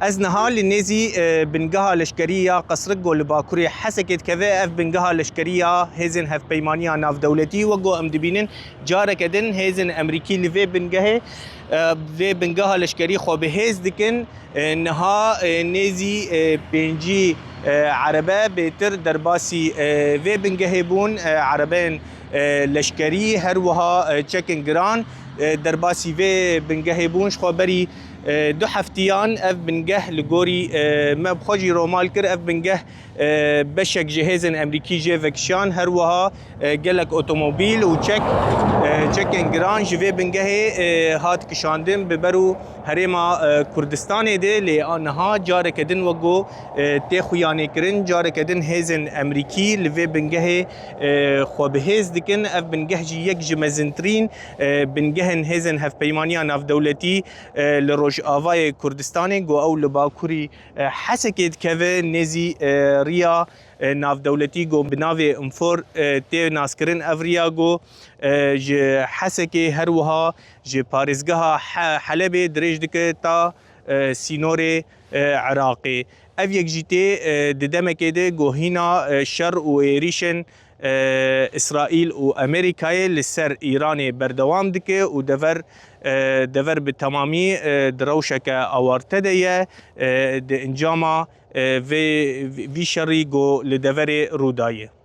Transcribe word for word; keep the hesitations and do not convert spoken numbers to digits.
Ez niha li nêzî, e, bingeha leşkerî ya Qesrik ku li bakurê Hesekê dikeve. Ev bingeha leşkerî ya hêzên hevpeymaniya navdewletî, wek ku em dibînin, careke din hêzên Emerîkî li vê bingehê, e, vê bingeha leşkerî xwe bi hêz dikin. E, niha, e, nêzî, e, pêncî, e, erebe bêtir derbasî, e, vê bingehê bûn, e, erebeyên, e, leşkerî, her wiha, e, çekên giran, e, derbasî vê bingehê bûn. Ji xwe berî, e, du heftiyan ev bingeh li gorî, e, me bi xwe jî romal kir. Ev bingeh, e, beşek ji hêzên Emerîkî jê vekişan, her wiha, e, gelek otomobîl û çek, e, çekên giran ji vê bingehê, e, hat kişandin bi ber û herêma, e, Kurdistanê de. Lê a niha careke din wek ku, e, tê xuyanê kirin, careke din hêzên Emerîkî li vê bingehê, e, xwe bi hêz dikin. Ev bingeh jî yek ji mezintirîn, e, bingehên hêzên hevpeymaniya navdewletî, e, li Rojavayê Kurdistanê, ku ew li bakurî, e, Hesekê dikeve, nêzî, e, riya, e, navdewletî, ku bi navê Infor, e, tê naskirin. Ev riya ku, e, ji Hesekê, her wiha ji parêzgeha He-, Helebê dirêj dike ta, e, sînorê, e, Iraqê. Ev yek jî tê, e, di demekê de ku hîna, e, şer û êrîşên, e, Îsraîl û Amerîkayê li ser Îranê berdewam dike û dever, e, dever bi temamî, e, di rewşeke awarte de ye, e, di encama, e, vê, vî şerî ku li deverê rû daye.